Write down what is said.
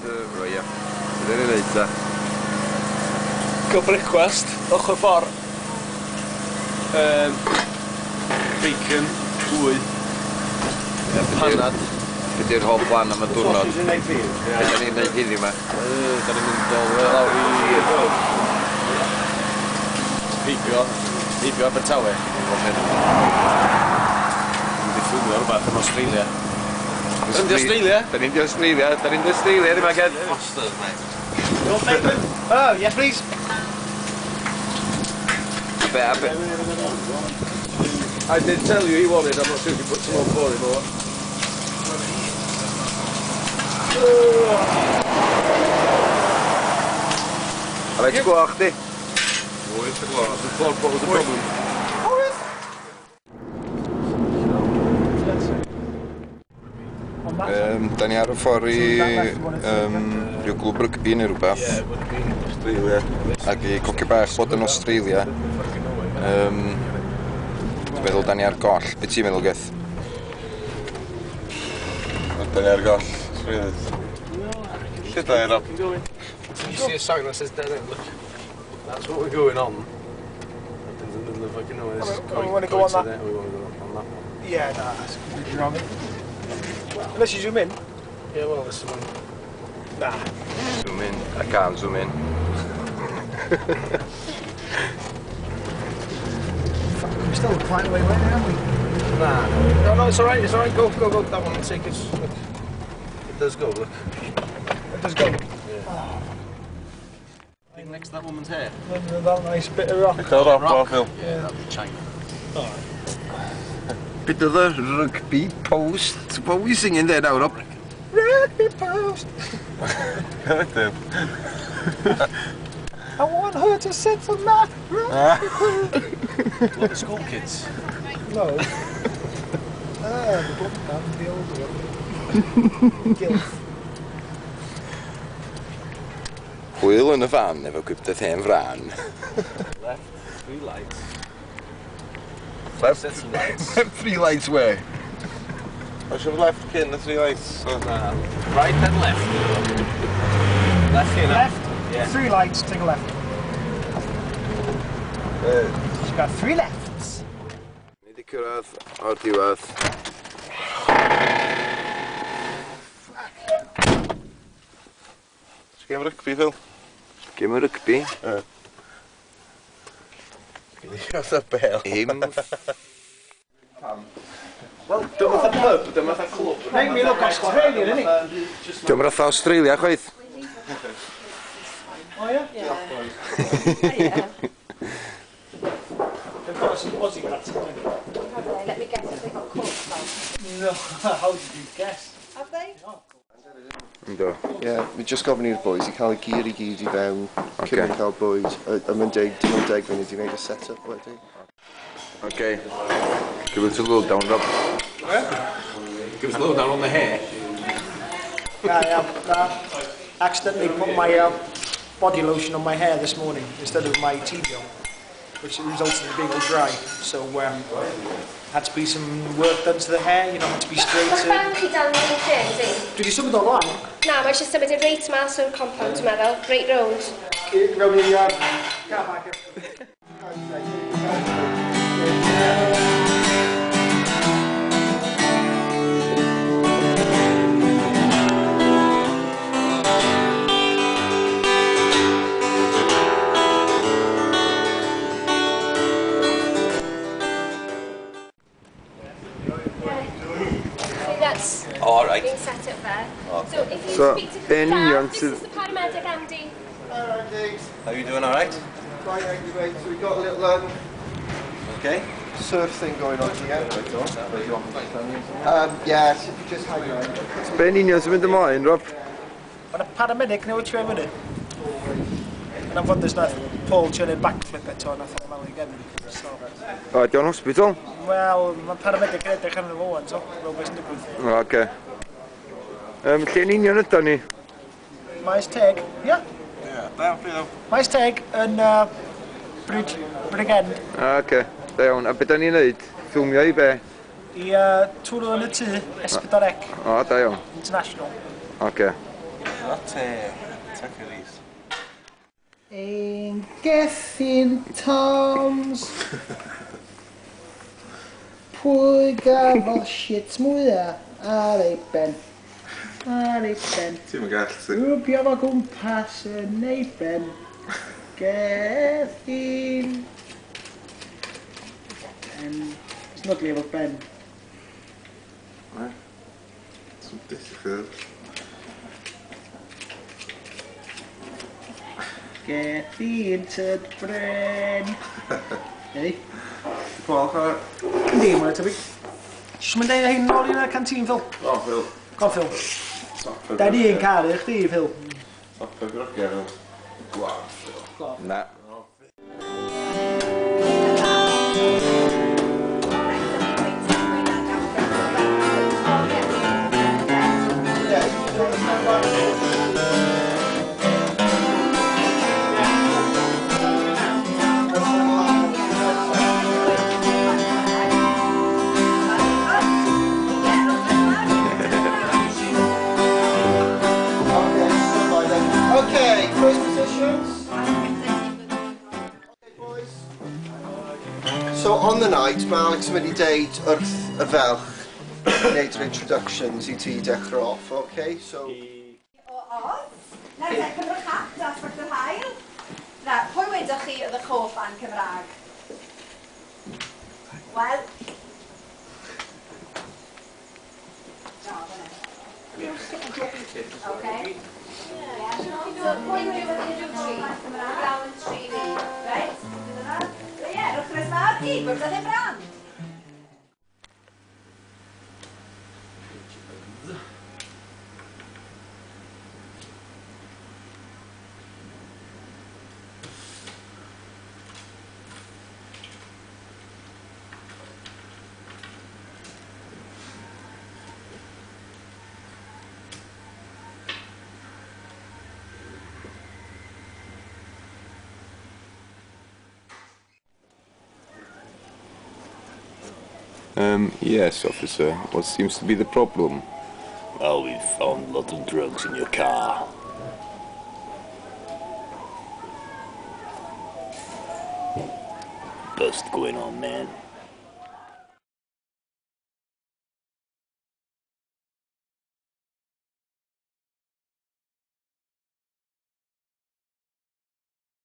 Roi, ia. Be ni'n neud ta? Cael brecwast, ochr ffordd. Bacon, wy, panad. Be di'r whole plan am y diwrnod? Be da ni'n neud heddiw ma? Da ni'n mynd all the way lawr i heibio Abertawe. Mynd i ffilmio rhywbeth yn Australia. Da ni'n di Australia? Da ni'n di Australia, da ni'n di Australia, ddim agad. Fosters, mate. You want bacon? Oh, yes please. A be? I did tell you he wanted, I'm not sure if you put some on for him or what. A fe ti gloch di? 8 y gloch. What was the problem? Da ni ar y ffordd i rhyw glwb rygbi neu rhywbeth. Australia. Ac i cocio bach bod yn Australia. Dwi'n meddwl da ni ar goll. Be ti'n meddwl, Geth? Da ni ar goll. Lle da ni, Rob? You see a sign that says dead end, look. That's what we're going on. Up into the middle of fucking nowhere. This is We want to go on that. We want to go on that one. Yeah, no, that's completely wrong. Unless you zoom in. Yeah, well, there's someone. Nah. Zoom in. I can't zoom in. Fuck, we're still quite a way away, aren't we? Nah. No, it's alright, it's alright. Go, go, go. That one will take us. Look. It does go, look. It does go. Yeah. Oh. Next to that woman's hair. That nice bit of rock. It's a rock, Phil. Yeah, that'd be China. Alright. Bit of the rugby post. What are we singing there now, Rob? Rugby post. I want her to sit on that rugby post. What, the school kids? No. The blonde man, the old one. Gilf. Hwyl yn y fan efo gwibdaith hen fran. Left, 3 lights. Left, lights. 3 lights where? I should have left cyn the 3 lights. So. Nah, right then left. Left here now. Left, yeah. 3 lights, take a left. She's got 3 lefts. Ni wedi cyrraedd o'r diwedd. Gêm rygbi, Phil? Gêm rygbi? Ie. Fatha bel. Him. Wel, dyma fatha pub, dyma fatha clwb. Make me look Australian, innit? Dyma fatha Australia, chwaith. Oh, yeah? Yeah. Yeah. They've got some Aussie hats, haven't they? Have they? Let me guess, have they got corks on? No, how did you guess? Have they? Ynddo. Yeah, we just gofyn i'r boys i cael y gear i gyd i fewn, cyn cael bwyd. A mae'n deg, dim ond 10 munud i wneud y set-up wedi. Okay. Give us a lowdown, Rob. Give us a lowdown on the hair. I accidentally put my body lotion on my hair this morning instead of my tea gel, which resulted in being all dry. So had to be some work done to the hair, you know, had to be straightened. Mae'r fan chi dal yn un lle, yndi? Dwi wedi symud o lan. Na, mae eisiau symud i'r reit mas o'r compound, dwi'n meddwl. Reit rownd. Rownd i'r car park. That's all right. Being set up there. Okay. So if you so, speak to Dad, this is the paramedic, Andy. Hello, Andy. How are you doing, all right? Right, thank you, mate. So we've got a little okay. surf thing going on here. Yes, if you just hang on. Be'n union sy'n mynd ymlaen, Rob? Mae'n y paramedic newid ti fyny. Yn anffodus nath Paul trio neud backflip eto, nath o'n malu gen. So. O, di o'n hospital? Wel, mae paramedic yn edrych arno fo wan, so, fel beth sy'n digwydd. O, oce. Lle'n union ydan ni? Maes Teg, ie? Ie, da iawn, Phil. Maes Teg yn Bridge End. O, oce, da iawn. A be da ni'n neud? Ffilmio i be? I Twrw yn y Tŷ, S4C. O, da iawn. International. Oce. Not te. Tuckeries. Ein Gethin Toms. Pwy gafodd shit mwyaf ar ei ben? Ar ei ben. Ti'n mynd gall ti. Rwbio fo gwmpas yn ei ben. Gethin. Ben. Snyglu efo Ben. Ne? It's difficult. Gethin tyd bren. Ei. Paul, chwarae. Yndi, mae'n tebyg. Jyst mynd â hyn nôl i'r canteen, Phil. O, Phil. Go on, Phil. Da ni yn caru chdi, Phil. Top y grogiau, Phil. Gwan, Phil. Na. Okay, first positions. Okay, boys. So on the night, mae Alex yn mynd i deud wrth y felch wneud yr introductions i ti dechrau off, okay? So... O Oz. Nawr te, cymrwch hat a sbectol haul. Na, pwy wedoch chi oedd eich hoff fan Cymraeg? Wel... Okay. So, pwy wedodd unrhyw tri? Iawn yn tri fi. Reit? Ie, rhowch rhys mawr i Bwrdd y Bran. Yes, officer. What seems to be the problem? Well, we found a lot of drugs in your car. Bust going on, man.